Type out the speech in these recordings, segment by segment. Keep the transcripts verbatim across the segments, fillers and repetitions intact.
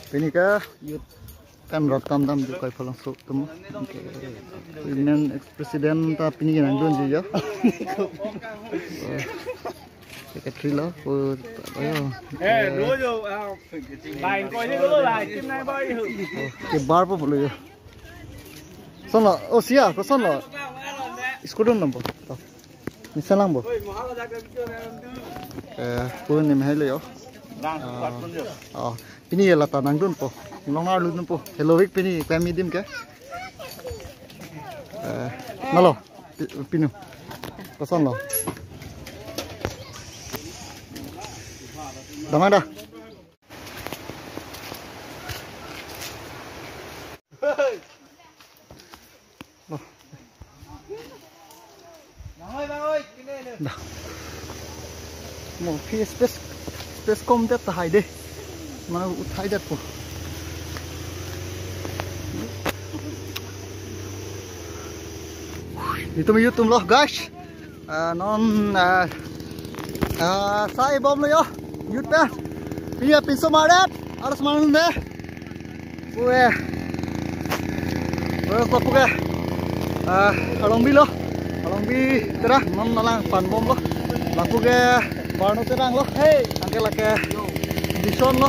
Pini ke youth kan rat tam dam jukai phalang sok tum. Okay. Women ex president ta pini nangdunji ya. Secretary lo, ko ayo. Eh, dua jo, ah, line ko ini dulu lah, tim nai boy. Ke bar po pulo ya. Son lo, oh sia, koson lo. School dun number. Ni salang bo. Eh, ko ni mahai lo yo. Oh, pini ya lata nangdunpo. Inglong arludunpo. Hello week pini kami adim ke. Eh, malo. Pi- Pinu. Koson lo. Damai da. Lo. Da. Mo phi space, space kom det tahai de. Mana uthai det po. Itum youth atum lo guys. Ah, non, ah, ah, sai bom lo yo. Youth pen. Pia pinso maret. Harus manun de. Ue. Ue, ko puke. Ah, Alongbi lo. Alongbi tera, non nalang pan bom lo. Lapu ke Barno Terang lo. Hey, angke lake Dison lo.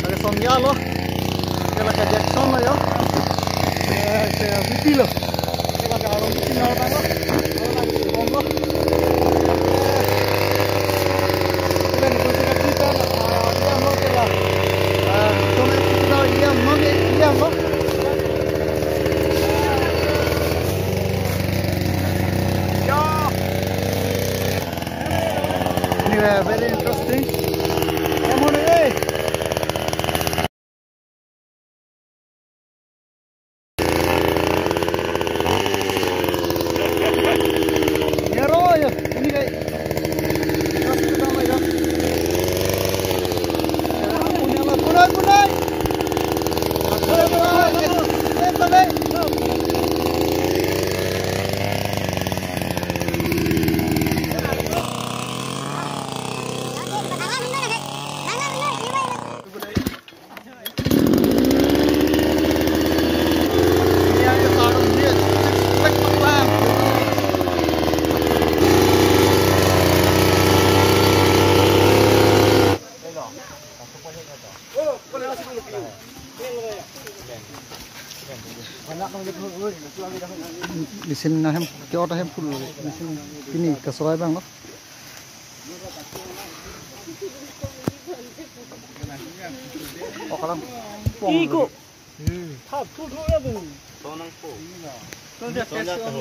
Lake Sonia lo. Angke lake Jackson lo yo. Eh, ke Vipi lo. Angke lake Alongbi Terang lo. Bom lo. Anyway, very interesting. Come on, hey. Machine ahem, kio ahem full machine pini kasorai abang lo. Oh, kalang pong. Iko. Hmm. Thap thu thu ya bu. Tonang po. Tonang po.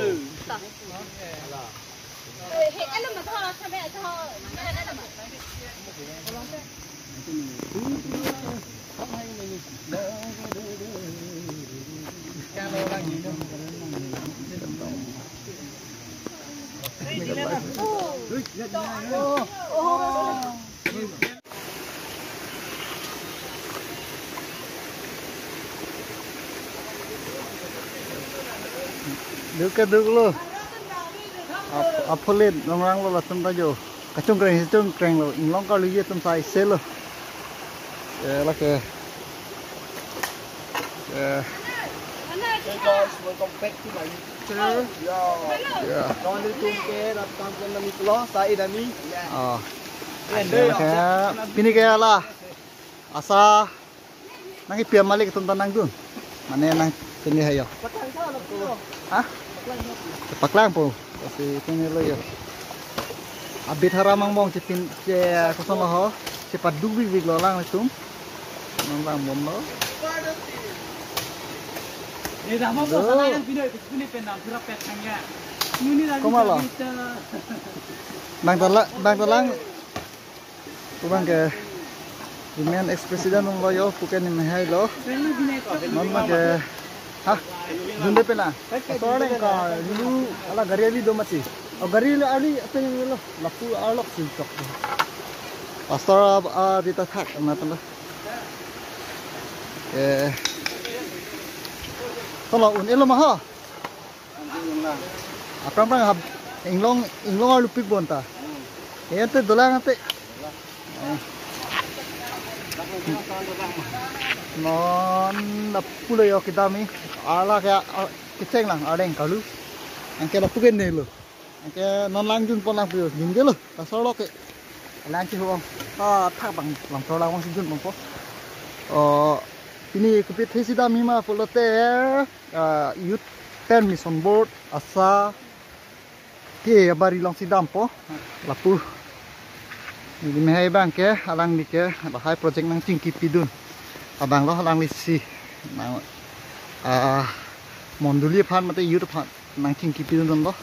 Duk ke duk lo. Ap- aphulit longrang lo latum ta jo. Kachungkreng si chungkreng lo. Inglong karluji atum sai se lo. Eh, lake. Eh. Hey guys, welcome back to my YouTube channel. Yeah. Yeah. Nelitum ke rat tam pen nami pulo, sai nami. Oh. Oke, oke. Pini ke la. Asa nangkepi amalik atum ta nangdun. Mane nang pini hayo. Ha? Paklang po. Kasi pini lo yo. Abit haram angbong chepin che koson lo ho. Chepaduk bikbik lo lang atum. Nang lang bom lo. Eh, dah mau. Sana yang pindah ke sini pendam surat pet hanya. Nuni lagi. Koma lo. Bang tala, bang talang. Kubang ke women ex president lo yo, puke ni mahai lo. Non ma ke, ha? Dunde pena. Asore ka lu ala gari ali do mati. O gari ali ali ape lo. Lapu arlok si tok. Pastor a, a, dita thak na tala. Eh. Tala un-e lo ma ha. Aphrang phrang hap inglong inglong arlupik bonta. Ante dolang ante. Non lapu lo yo kedam ni. Ala ke, ah, kecheng lang, areng kalu. Anke lapu ke ne lo. Anke non lang jun pon lang pu yo. Jun ke lo. Kasar lo ke. Lang ke ho. Ah, thak bang, lang thor lang bang si jun pon po. Oh, pini kopi thesi dam hima pulote, ah, Youth pen Mission Board, ASHA, ke abari alongsi dampo, lapu. Neli mehai abang ke, alangli ke, lahai project nangchingki pidun. Abang lo alangli si, nang, ah, mondoli aphan mate youth aphan nangchingki pidun lo.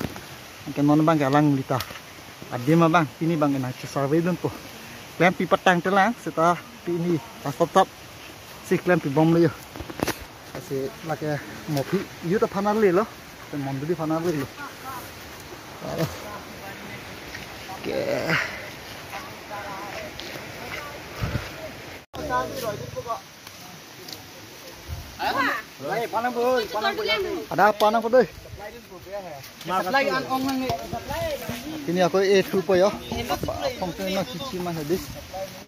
Anke non abang ke alangli ta adim abang, pini abang ke nangche survey dunpo. Klempi patang telang, seta pini, ah, tap tap si klempi bom lo yo. Lasi lake mo aphi youth aphan arle lo. Te mondoli aphan arle lo. Oke. Ada apa nang po doi? Pini ako e thu po yo. Pong tu na chichi ma hadis.